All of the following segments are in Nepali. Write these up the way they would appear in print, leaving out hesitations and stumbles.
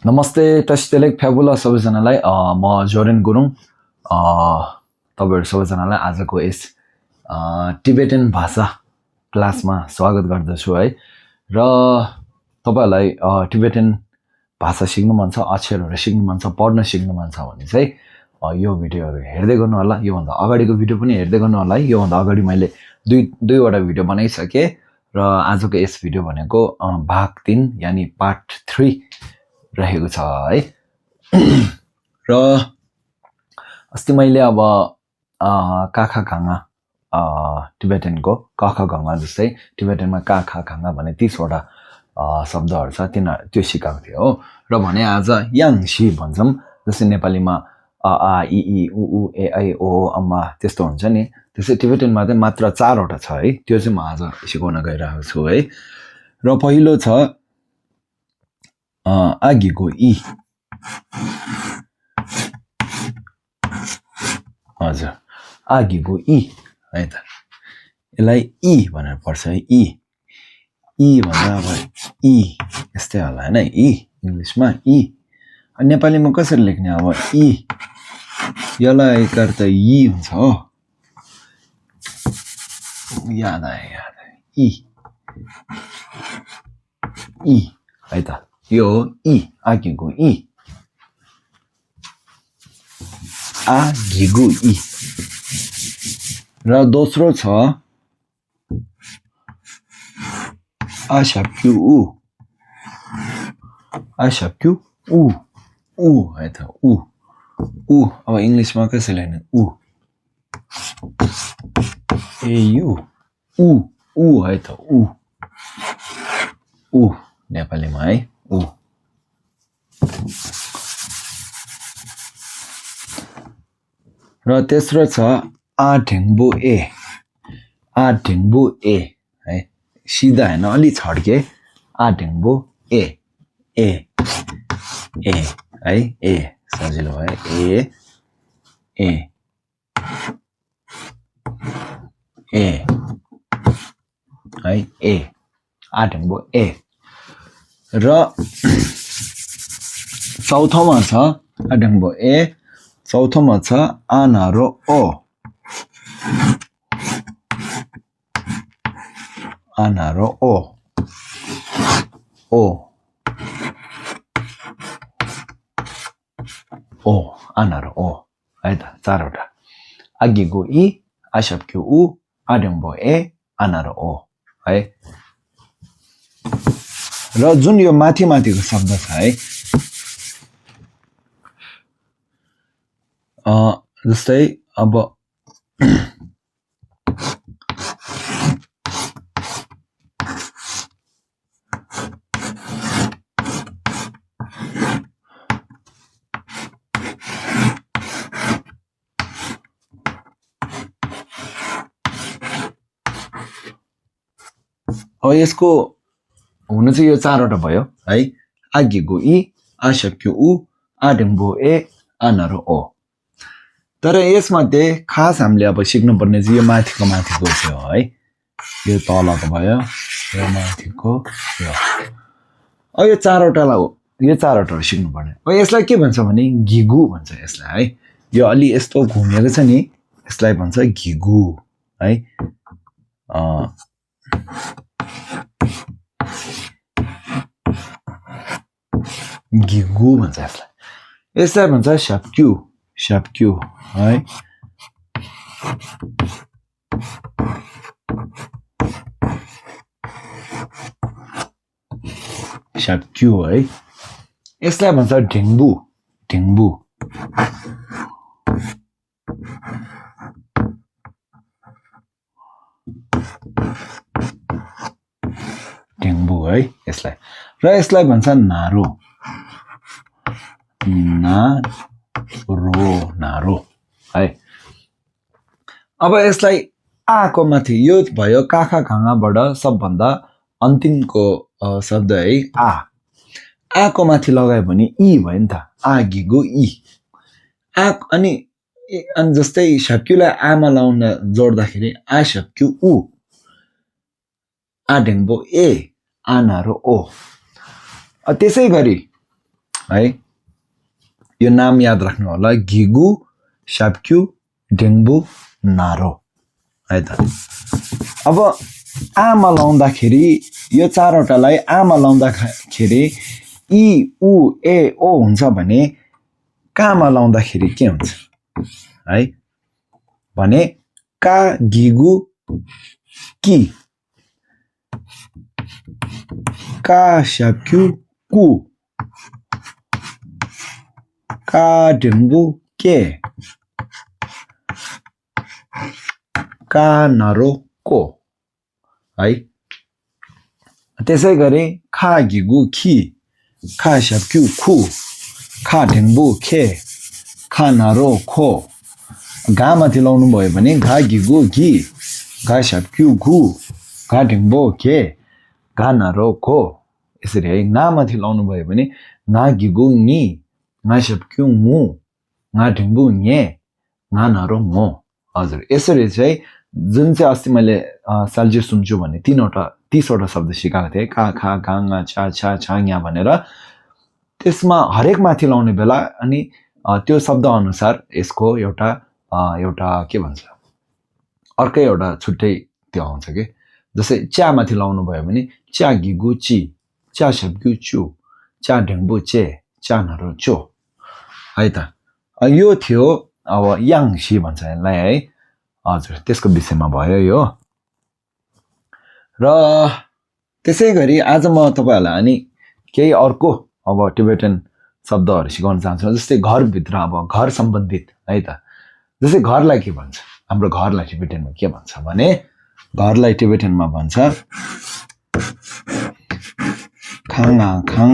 नमस्ते टस्टेलेक फ्याबुला सबैजनालाई म जोरेन गुरुङ तपाईहरु सबैजनालाई आजको यस टिबेटन भाषा क्लासमा स्वागत गर्दछु है र तपाईहरुलाई टिबेटन भाषा सिक्नु मन छ अक्षरहरु सिक्नु मन छ पढ्न सिक्नु मन छ भने चाहिँ यो भिडियोहरु हेर्दै गर्नु होला यो भन्दा अगाडिको भिडियो पनि हेर्दै गर्नु होला यो भन्दा अगाडि मैले दुईवटा भिडियो बनाइसके र आजको यस भिडियो भनेको भाग 3 यानी पार्ट 3 रहेको छ है र अस्ति मैले अब काखा खाङा टिबेटनको काखा खाङा जस्तै टिबेटनमा काखा खाङा भन्ने 30 वटा शब्दहरु छ त्यो सिकाएको थिए हो र भने आज याङशी भन्छौं जस्तै नेपालीमा अ आ इ ई उ उ ए ऐ ओ अम्मा त्यस्तो हुन्छ नि त्यसै टिबेटनमा चाहिँ मात्र 4 वटा छ है त्यो चाहिँ म आज सिकाउन गइरहेको छु है र पहिलो छ आगीको इ हजुर आगीको इ है त यसलाई इ भनेर पढ्छ है इ भन्दा अब इ यस्तै होला हैन इ इंग्लिशमा इ अनि नेपालीमा कसरी लेख्ने अब इ यसलाई एकार त इ हुन्छ हो याद आयो इ है त यो इ आगीको इ आगीको इ र दोस्रो छ आशाक्यु उ है त उ अब इंग्लिशमा कसरी लेख्ने ए यु उ है त उ नेपालीमा है उ र तेस्रो छ आढेङ्बो ए है सिधा हैन अलि छड्के आढेङ्बो ए है ए सजिलो भयो ए है ए आढेङ्बो ए र चौथोमा छ आढेङ्बो ए चौथोमा छ आनारो ओ आनारो ओ आनारो ओ है त 4 वटा आगीको इ आशाक्यु उ आढेङ्बो ए आनारो ओ है र जुन यो माथिको शब्द छ है जस्तै अब यसको हुन चाहिँ यो 4 वटा भयो है आगीको इ आशाक्यु उ आढेङ्बो ए आनारो ओ तर यसमध्ये खास हामीले अब सिक्नु पर्ने चाहिँ यो माथिको थियो है यो तलको भयो यो माथिको यो 4 वटा सिक्नु पर्ने अब यसलाई के भन्छ भने घिगु भन्छ यसलाई है यो अलि यस्तो घुमेको छ नि यसलाई भन्छ घिगु है घिगु भन्छ यसलाई भन्छ स्याप्क्यु है स्याप्क्यु है यसलाई भन्छ ढेङ्बु है यसलाई र यसलाई भन्छ नारो है अब यसलाई आको माथि यो भयो काखा खाङाबाट सबभन्दा अन्तिमको शब्द है आको माथि लगायो भने इ भयो नि त आगीको इ अनि जस्तै शक्युलाई आमा लाउन जोड्दाखेरि आशक्यु उ आढेङ्बो ए आनारो ओ त्यसै गरी है यो नाम याद राख्नु होला घिगु साप्क्यु डेङ्बु नारो है त अब आमा लाउँदाखेरि यो चारवटालाई आमा लाउँदाखेरि इ उ ए ओ हुन्छ भने कामा लाउँदाखेरि के हुन्छ है भने का गिगु कि का साप्क्यु कु का डेङ्बु के का नरो को है त्यसै गरी खा गिगु खी खा साप्क्यु खु खा डेङ्बु खे खा नरो खो घा माथि लाउनु भयो भने घा गिगु घी घा साप्क्यु घु घा डेङ्बु के घा नरो खो यसरी है ना माथि लाउनु भयो भने ना गिगु नि ना साप्क्यु मु ना डेङ्बु न्ये ना नरो मो हजुर यसरी चाहिँ जुन चाहिँ अस्ति मैले साल्जे सुन्छु भने 30वटा शब्द सिकाएको थिएँ का खा गाङा छा छा छा यहाँ भनेर त्यसमा हरेक माथि लाउने बेला अनि त्यो शब्द अनुसार यसको एउटा के भन्छ अर्कै एउटा छुट्टै त्यो आउँछ के जस्तै च्या माथि लाउनु भयो भने च्या गिगु ची च्या साप्क्यु चु च्या डेङ्बु चे च्या नरो चो है त यो थियो अब याङसी भन्छ यसलाई है हजुर त्यसको विषयमा भयो यो र त्यसै गरी आज म तपाईहरुलाई अनि केही अर्को अब टिबेटन शब्दहरु सिकाउन चाहन्छु जस्तै घरभित्र अब घर सम्बन्धित है त जस्तै घरलाई के भन्छ हाम्रो घरलाई टिबेटनमा के भन्छ भने घरलाई टिबेटनमा भन्छ खाङा खाङ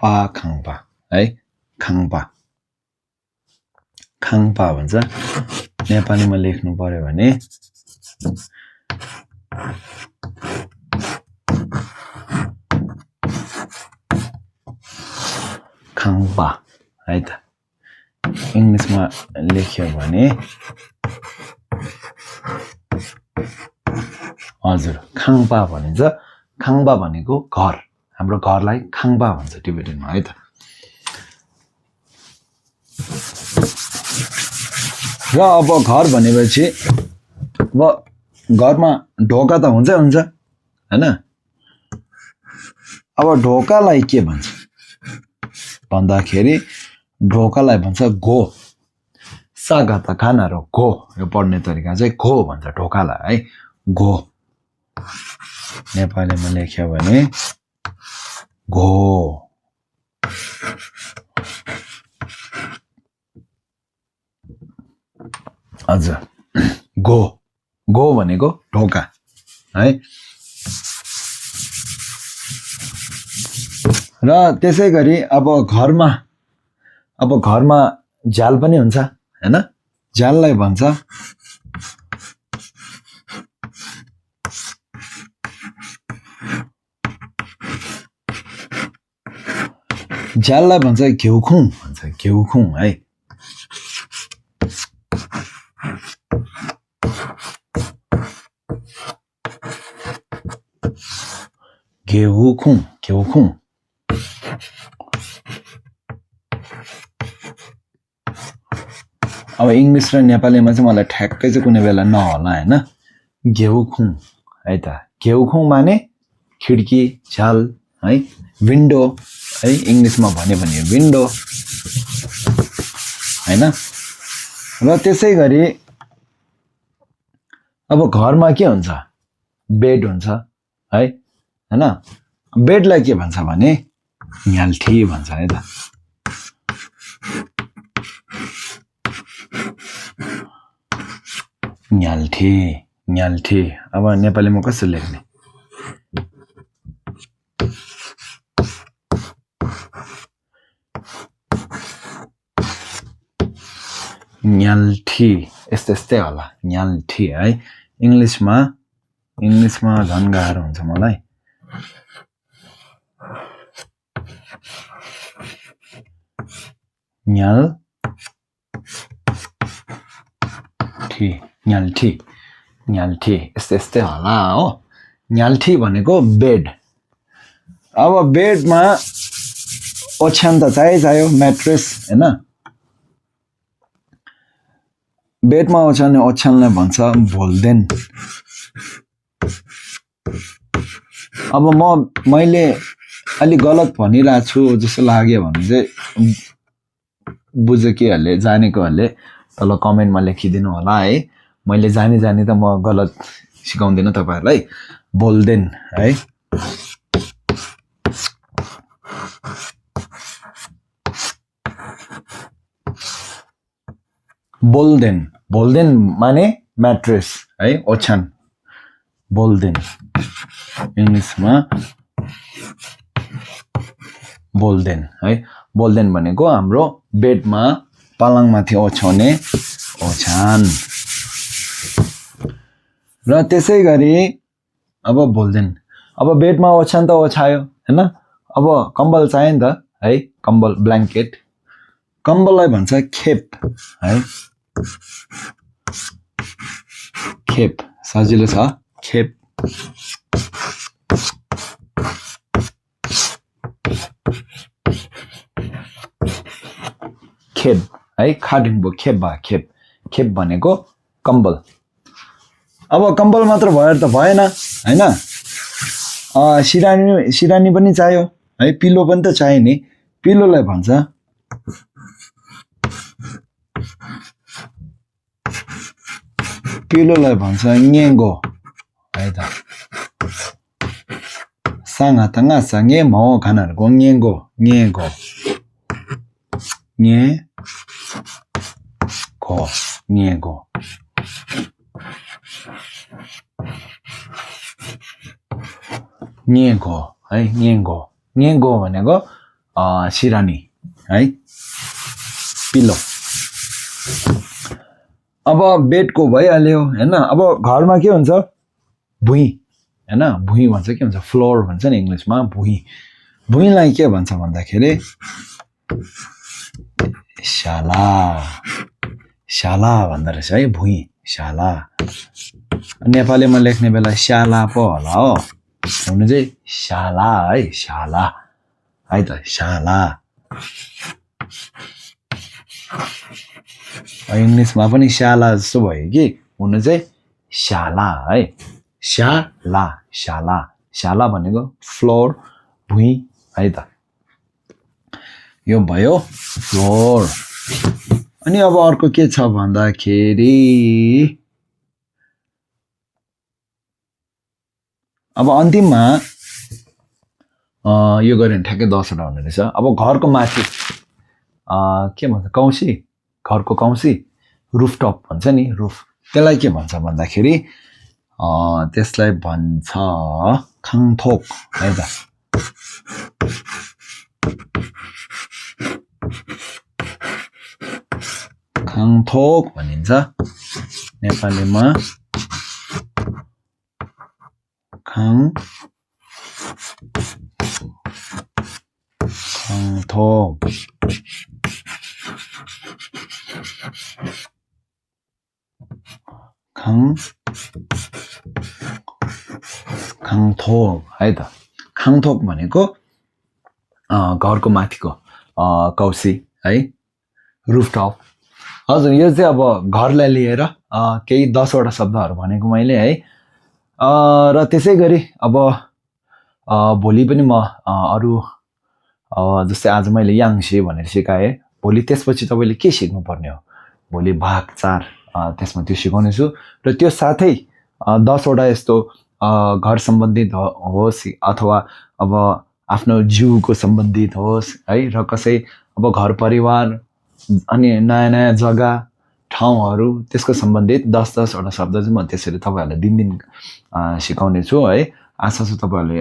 पा खाङपा है खाङपा खाङपा भन्छ नेपालीमा लेख्नु पर्यो भने खाङपा है त इंग्लिशमा लेख्यो भने हजुर खाङपा भनिन्छ खाङपा भनेको घर हाम्रो घरलाई खाङपा भन्छ टिबेटनमा है त र अब घर भनेपछि अब घरमा ढोका त हुन्छ हैन अब ढोकालाई के भन्छ भन्दाखेरि ढोकालाई भन्छ घो सागा त खाना र घो यो पढ्ने तरिका चाहिँ घो भन्छ ढोकालाई है घो नेपालीमा लेख्यो भने घो हजुर घो घो भनेको ढोका है र त्यसै गरी अब घरमा झ्याल पनि हुन्छ हैन झ्याललाई भन्छ घ्याउखुङ भन्छ घ्याउखुङ है घ्याउखुङ अब इंग्लिश र नेपालीमा चाहिँ मलाई ठ्याक्कै चाहिँ कुनै बेला नहोला हैन घ्याउखुङ है त घ्याउखुङ माने खिड्की झ्याल है विन्डो है इंग्लिशमा भन्यो भने विन्डो हैन र त्यसै गरी अब घरमा के हुन्छ बेड हुन्छ है हैन बेडलाई के भन्छ भने न्याल्ठी भन्छ है त न्याल्ठी अब नेपालीमा कसरी लेख्ने न्याल्ठी यस्तै होला न्याल्ठी है इंग्लिशमा झन् गाह्रो हुन्छ मलाई न्याल्ठी यस्तै होला हो न्याल्ठी भनेको बेड अब बेडमा ओछ्यान त चाहियो म्याट्रेस हैन बेडमा ओछ्याउने ओछ्यानलाई भन्छ भोल्देन अब मैले अलि गलत भनिरहेको छु जस्तो लाग्यो भने चाहिँ बुझेकोहरूले जानेकोहरूले तल कमेन्टमा लेखिदिनु होला है मैले जानी त म गलत सिकाउँदिन तपाईहरुलाई बोल्देन है बोल्देन माने म्याट्रेस है ओछ्यान बोल्देन इंग्लिशमा बोल्देन है बोल्देन भनेको हाम्रो बेडमा पलङमाथि ओछ्याउने ओछ्यान र त्यसै गरी अब बोल्देन अब बेडमा ओछ्यान त ओछ्यायो हैन अब कम्बल चाहियो नि त है कम्बल ब्ल्याङ्केट कम्बललाई भन्छ खेप है खेप सजिलो छ खेप खेप है खाडिङबो खेप भा खेप खेप भनेको कम्बल अब कम्बल मात्र भएर त भएन हैन सिरानी पनि चाहियो है पिलो पनि त चाहियो नि पिलोलाई भन्छ ङेगो है त साङा तङा सँगे म खानाहरुको ङेगो है ङेगो भनेको सिरानी है पिलो अब बेडको भइहाल्यो हैन अब घरमा के हुन्छ भुइँ हैन भुइँ भन्छ के भन्छ फ्लोर भन्छ नि इंग्लिशमा भुइँलाई के भन्छ भन्दाखेरि शाला भन्दो रहेछ है भुइँ शाला नेपालीमा लेख्ने बेला शाला पो होला हो हुनु चाहिँ शाला है त शाला इंग्लिशमा पनि शाला जस्तो भयो कि हुनु चाहिँ शाला है शाला भनेको फ्लोर भुइँ है त यो भयो फ्लोर अनि अब अर्को के छ भन्दाखेरि अब अन्तिममा यो गरे भने ठ्याक्कै 10 वटा हुने रहेछ अब घरको माथि के भन्छ कौसी घरको कौसी रुफटप भन्छ नि रुफ त्यसलाई के भन्छ भन्दाखेरि त्यसलाई भन्छ खाङथोक है त खाङथोक भनिन्छ नेपालीमा खाङथोक खाङथोक है त खाङथोक भनेको घरको माथिको कौसी है रुफटप हजुर यो चाहिँ अब घरलाई लिएर केही 10 वटा शब्दहरु भनेको मैले है र त्यसै गरी अब भोलि पनि म अरु जस्तै आज मैले याङसी भनेर सिकाए भोलि त्यसपछि तपाईले के सिक्नु पर्ने हो भोलि भाग 4 त्यसमा त्यो सिकाउने छु र त्यो साथै 10 वटा यस्तो घर सम्बन्धित होस् अथवा अब आफ्नो जीवको सम्बन्धित होस् है र कसै अब घर परिवार अनि नयाँ जग्गा ठाउँहरु त्यसको सम्बन्धित 10 वटा शब्द चाहिँ म त्यसरी तपाईहरुलाई दिन सिकाउने छु है आशा छु तपाईहरुले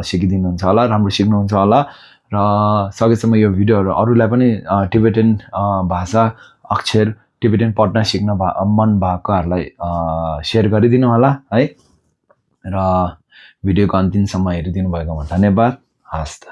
सिकिदिनुहुन्छ होला राम्रो सिक्नुहुन्छ होला र सकेसम्म यो भिडियोहरु अरूलाई पनि टिबेटन भाषा अक्षर टिबेटन पढ्न सिक्न मन भएकोहरुलाई शेयर गरिदिनु होला है र भिडियोको अन्तिमसम्म हेरिदिनु भएकोमा धन्यवाद हस्त